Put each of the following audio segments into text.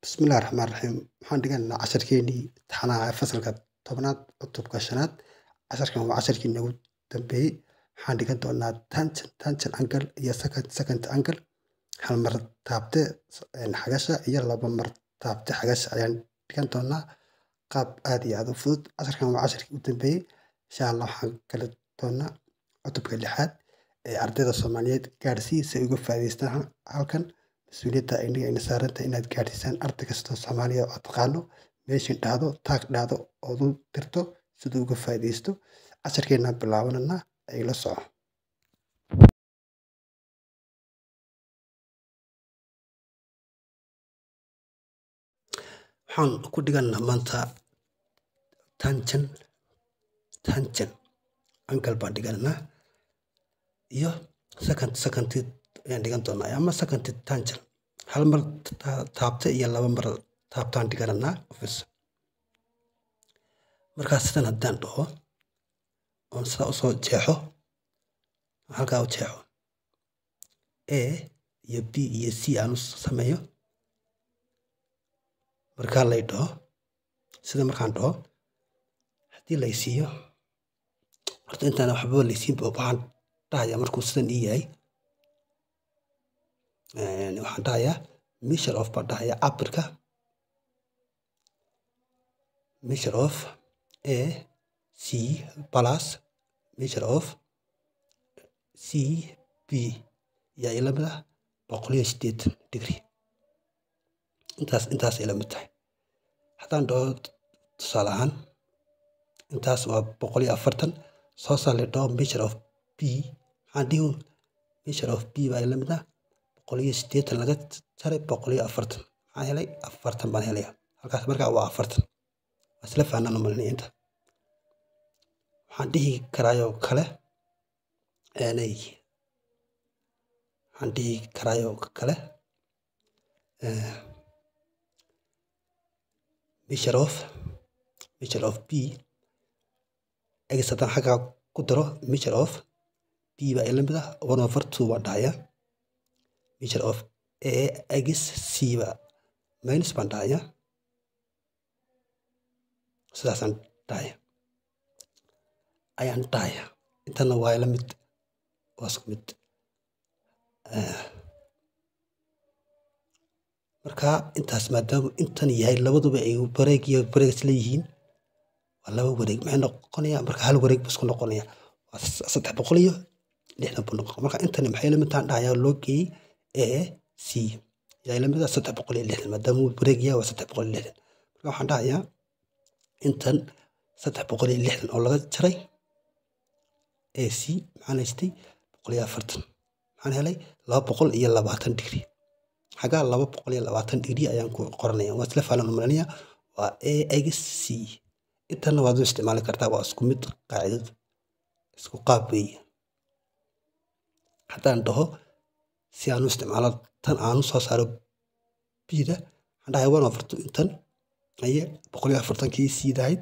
Bismillahi Raxmaani Raxiim. Waxaan dhiganaynaa casharkeenii taxanaha fasalka 10aad, cutubka shanaad. Casharkan waa casharkii noogu dambeeyey. Waxaan dhigan doonaa tangent, tangent angle iyo secant, secant angle. Hal mar taabte xagasha iyo laba mar taabte xagasha ayaan dhigan doonaa qaab aad iyo aad u fudud. Casharkan waa casharkii u dambeeyey. Insha Allah waxaan gali doonaa cutubka lixaad. Ee ardayda Soomaaliyeed gaarsii si ay uga faa'iidaystaan halkan. Mas-uuliyadda inaga ina saarantahay inaad gaadhsiisaan arday kasta oo Soomaaliya oo aad taqaano, meeshin dhahdo, taag dhahdo ood u dirto siduu uga faa'iidaysto. Casharkeennaan bilaabananaa, ay la soco. Waxaan ku dhiganaa maanta tangent, tangent angle baan dhiganaa iyo secant, secant ayaan dhigan doonaa ama secant tangent. Hal mar taabte iyo laba mar taabtaan dhigananaa office. Markaas sidan haddaan dhaho oon sidaa usoo jeexo, halkaa u jeexo, A iyo B iyo C aan u sameeyo, markaa lay dhaho sida markaan dhaho, haddii lay siiyo, horta intaan waxba laysiin waxaan dhahayaa, markuu sidan ii yahay waxaan dhahayaa measure of baan dhahayaa, cabirka measure of A C plus measure of C B yaa ila mid ah 180 degree. Intaas ila mid tahay. Haddaan dhaho tusaale ahaan intaas waa 140, soo saar la dhaho measure of B, maxaan dhihi? Measure of B baa ila mid ah 180 laga jaray 140. Maxaan helay? 40 baan helaya halkaas. Markaa waa 40. Waa isla fahnaan u malinaya. Inta waxaan dhihi karaayoo kale waxaan dhihi karaayoo kale measure of B x haddaan xaggaa ku daro, measure of B baa ila mid ah 1/2 baan dhahayaa. Measure of A x C baa minus baan dhahayaa, sidaasaan dhahaya ayaan dhahayaa. Intana waa ila mid, waa isku mid. Marka intaas maadaama intan yahay, labaduba ay wareeg iyo wareeg isla yihiin, waa laba wareeg, maxay noqonayaa? Marka hal wareeg buu isku noqonayaa, waa 360 buu noqon. Marka intani maxay la mid tahay dhahayaa, loo geeyey A C yaa ila mid ah 360, maadaama uu wareeg yahay waa 360. Marka waxaan dhahayaa intan 360 oo laga jaray A C, maxaan haystay? 140. Maxaan helay? 220 degree. Xagaa 220 degree ayaan ku qoranaya. Waa isla fahlan malinaya. Waa A x C. Intana waad u isticmaali kartaa, waa isku mid qaacidadu, isku qaab weeye. Haddaan dhaho si aan u isticmaalo tan aan u soo saaro B-da, waxaan dhahayaa 1/2 intan aye 140kii C-da ahayd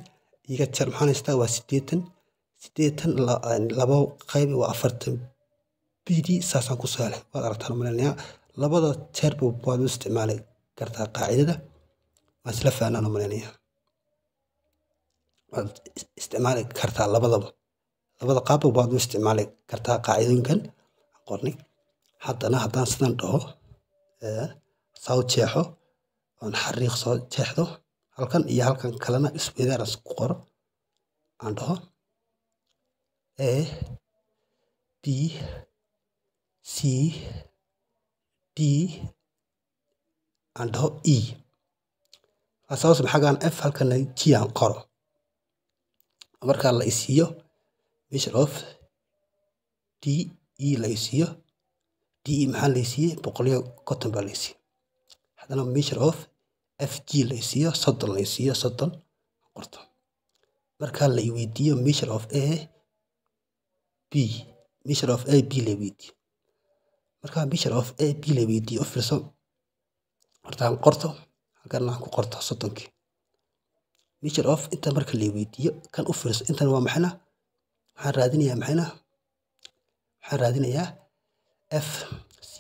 iga jar. Maxaan haystaa? Waa 80. 80 laba qayb waa 40 B-d. Saasaan ku soo helay. Waad aragtaan malinayaa. Labada jeerba waad u isticmaali kartaa qaacidada. Waan isla fahnaan u malinaya. Waad isticmaali kartaa labadaba, labada qaabba waad u isticmaali kartaa qaacidooyinkan aan qornay. Haddana haddaan sidan dhaho, saa u jeexo oon xariiq soo jeexdo halkan iyo halkan kalena isweydaar isku qoro, aan dhaho A B C D, aan dhaho E asaas, xaggan F, halkana G aan qoro. Markaa la isiiyo measure of D E, la isiiyo D E, maxaa la isiiyey? 150 baa la isiiyey. Haddana measure of F G la isiiyo 30, la isiiyo 30 qorto. Markaa la weydiiyo measure of A B, measure of A B la weydiiyo, markaa measure of A B la weydiiyo, u fiirso horta aan qorto halkan, aan ku qorto 30kii. Measure of inta marka la weydiiyo kan, u fiirso, intan waa maxayna? Waxaan raadinayaa maxayna? Waxaan raadinayaa F C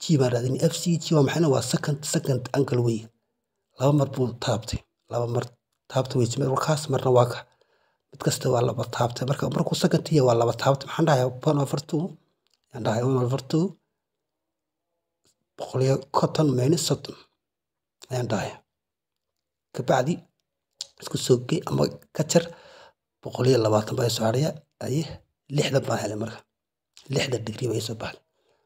G baan raadinaya. F C G waa maxayna? Waa secant, secant angle wey. Laba mar buu taabtay, laba mar taabtay wey, markaas marna waa ka mid kasta waa laba taabtay. Marka markuu second yahay waa laba taabtay. Maxaan dhahayaa? 1/2 ayaan dhahayaa. 1/2 150 minus 30 ayaan dhahayaa. Kabacdi isku soo gey ama ka jar, 120 baa soo haraya. Aye, 60 baan helay. Marka 60 degree bay soo baxday.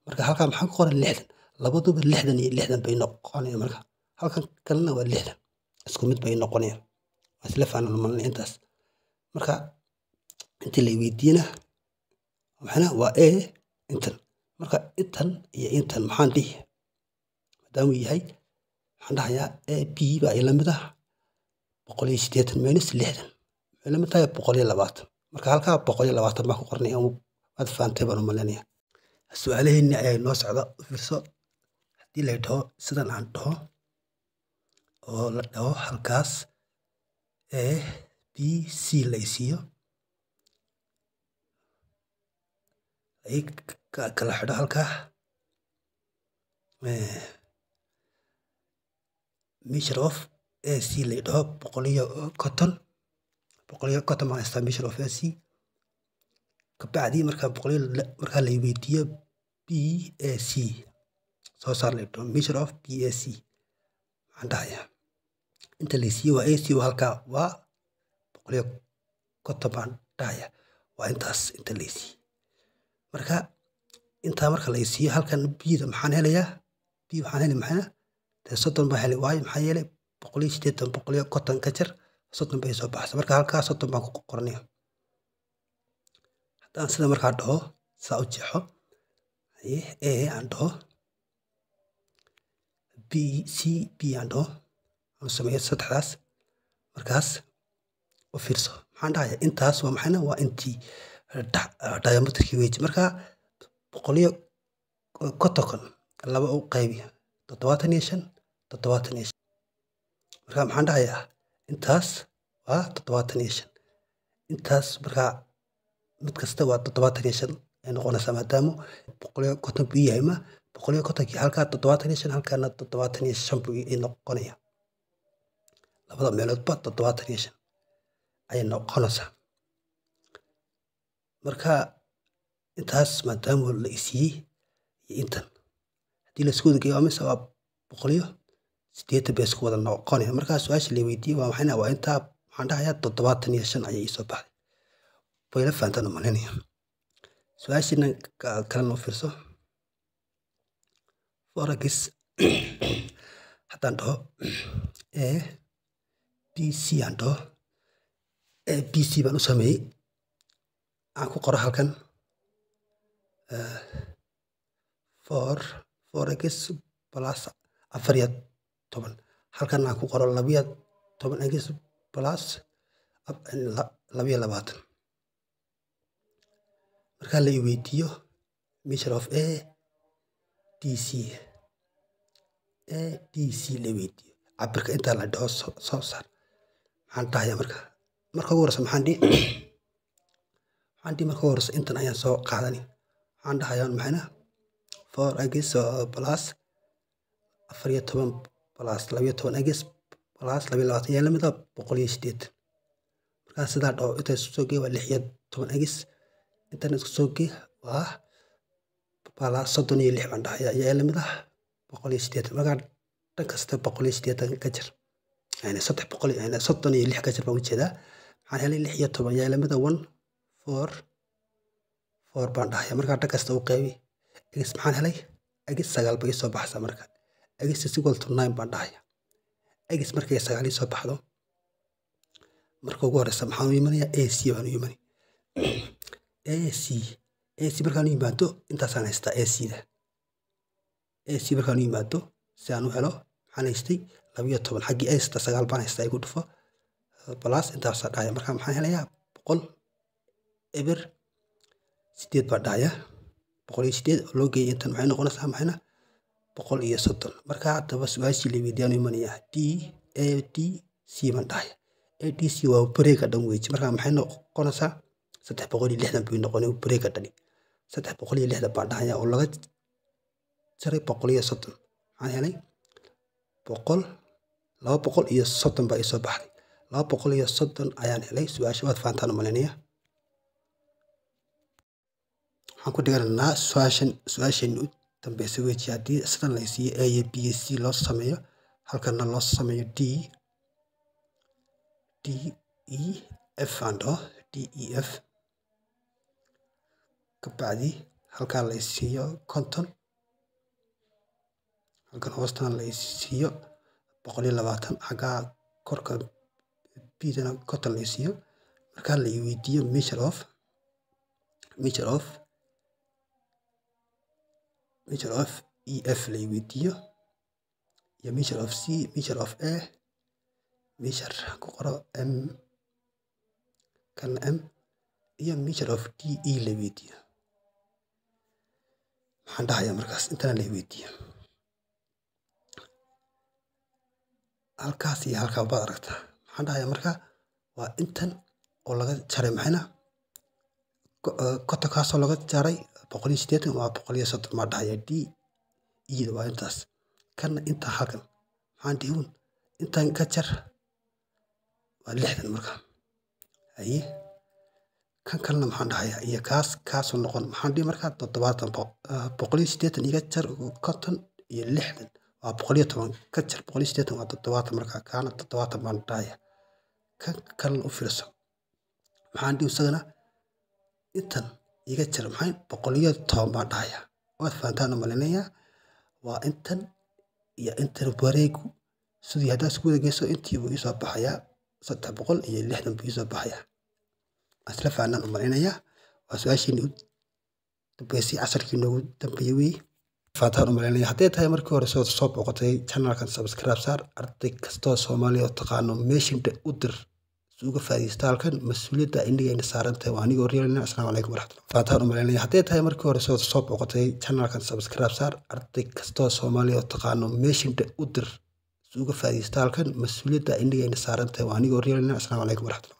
Marka halkan maxaan ku qoray? 60. Labaduba 60 iyo 60 bay noqonayaan. Marka halkan kalena waa 60, isku mid bay noqonayaan. Waa isla fahnan malin intaas. Marka intii la weydiiyena maxana waa a intan. Marka intan iyo intan maxaan dhihi? Maadaamuu yahay, waxaan dhahayaa a b baa ila mid ah 180 minus 60, waxay la mid tahay 120. Marka halkaa 120 baan ku qornay. Waad fahantay baan u malaynaya. Su-aalaheeni ayaa inoo socda. U fiirso, haddii la dhaho sidan aan dhaho oo la dhaho halkaas a b c la isiiyo, ay kala xidho halkaa measure of a c la dhaho 150, 150 baan haystaa measure of a c. Kabacdi marka boqol markaa la weydiiyo b a c soo saar la dhaho, measure of b a c, maxaan dhahayaa? Inta la siiyo waa a c, waa halkaa, waa 150 baan dhahayaa. Waa intaas inta la siiyo. Marka intaa marka la siiyo halkan b-da maxaan helayaa? B waxaan heli maxayna dee 30 baan helay. Waayo, maxaa yeelay 180 150 ka jar, 30 bay soo baxaysa. Marka halkaa 30 baan ku qoranaya. Haddaan sida markaa dhaho, saa u jeexo, a aan dhaho, b c b aan dhaho, aan sameeyo saddexdaas. Markaas u fiirso, maxaan dhahayaa? Intaas waa maxayna? Waa intii diameterkii weji. Marka 150 laba u qaybi, 75, 75. Marka maxaan dhahayaa? Intaas waa 75 intaas. Marka mid kasta waa 75 ay noqonaysaa, maadaama 150 buu yahay. Ma 150-kii halkaa 75, halkaana 75 buu ii noqonaya. Labada meeloodba 75 ayay noqonaysaa. Marka intaas maadaama la isiiyey iyo intan haddii la isku wada geeyo waa mise? Waa 180 bay isku wada noqonaya. Markaa su-aasha la weydiiyey waa maxayna? Waa intaa. Maxaan dhahayaa? 75 ayay iisoo baxday. Wayla fahantaan u malaynaya. Su-aashiina kalena u fiirso. 4x haddaan dhaho, a b c aan dhaho, a b c baan u sameeyey, aan ku qoro halkan 4 x plus 14, halkan aan ku qoro 12 x plus 22. Markaa la i weydiiyo measure of a d c, a d c la weydiiyo, cabirka intaa la dhaho soo saar, maxaan dhahayaa? Marka ugu horeysa maxaan dhihi? Waxaan dhihi marka ugu horeysa intan ayaan soo qaadani. Waxaan dhahayaa maxayna? 4x plus 14 plus 12 x plus 22 yaa lamid ah 180. Markaa sidaa dhaho, inta isku soo gee waa 16 x, intan isku soo gee waa plus 36 baan dhahayaa, yaa lamid ah 180. Markaa dhan kasta 180 ka jar, yani 300, yani 36 ka jar baan ujeedaa. Maxaan helay? 16 yaa lamid ah 144 baan dhahayaa. Markaa dhan kasta u qaybi x, maxaan helay? X 9 bay soo baxaysaa. Marka x is equal to 9 baan dhahayaa. X markay 9 ii soo baxdo, marka ugu horeysa maxaan u imanayaa? A c baan u imanaya. A c, a c markaan u yimaado intaasaan haystaa a c da. A c markaan u yimaado, si aan u helo, maxaan haystay? 12 xaggii haysta, 9 baan haystaa, igu dhufo plus intaasaa dhahaya. Marka maxaan helayaa? 108 baan dhahayaa. 108 oo loo geeyay intan maxay noqonaysaa? Maxayna? 130. Marka haddaba su-aashii la weydiiyaan u imanayaa d a d c baan dhahaya. A d c waa wareega dhan weji. Marka maxay noqonaysaa? 360 buu noqonay wareega dhani. 360 baan dhahayaa oo laga jaray 130, maxaan helay? 100. 230 baa ii soo baxday. 230 ayaan helay. Su-aasha waad fahantaan u malaynaya. Waxaan ku dhiganaynaa su-aashan, su-aasheenii u dambeysay weji. Haddii sidan la siiyo A iyo B iyo C loo sameeyo, halkana loo sameeyo D D E F aan dhaho D E F, kabacdi halkaa la siiyo 50, halkan hoostana la siiyo 120, xaggaa korka B-dana 50 la siiyo, markaa la weydiiyo measure of E F la weydiiyo iyo measure of C, measure of A, measure ku qoro M kan M iyo measure of D E la weydiiyo, maxaan dhahayaa markaas? Intana la weydiiyo halkaas iyo halkaa baad aragtaa. Maxaan dhahayaa markaa? Waa intan oo laga jaray maxayna kontonkaasoo laga jaray 180, waa 130 maa dhahaya. D E waa intaas, kanna intaa halkan maxaan dhihi un intan ka jar, waa 60 marka. Haye, kan kalena maxaan dhahayaa? Iyo kaas kaasuu noqon. Maxaan dhihi markaa? 70, 180 iga jar 50 iyo 60 waa 110, ka jar 180 waa 70. Markaa kaana 70 baan dhahaya. Kan kalena u fiirso, maxaan dhihi isagana? Intan iga jar maxay, 110 baan dhahaya. Waad fahantaan u malaynayaa. Waa intan iyo intan wareegu sidii haddaad isku wada geyso intii buu iisoo baxayaa, 360 buu iisoo baxayaa. Waan isla fahanaan u malaynayaa. Waa su-aashiinii u dambeysay, casharkii noogu dambeeyey weeye. Fahantaan u malaynaya. Hadday tahay markii hore soo booqatay channelkan, subscribe saar. Arday kastoo Soomaaliya oo taqaano meeshin u dir si uga faa'iidaysto halkan. Mas-uuliyadda inagayna saaran tahay. Waa anigoo Reelina. Asalaamu calaykum waraxmatullahi. Fahantaan u malaynaya. Hadday tahay markii hore soo booqatay channelkan, subscribe saar. Arday kastoo Soomaaliya oo taqaano meeshin u dir si uga faa'iidaysto halkan. Mas-uuliyadda inagayna saaran tahay. Waa anigoo Reelina. Asalaamu calaykum waraxmatullahi.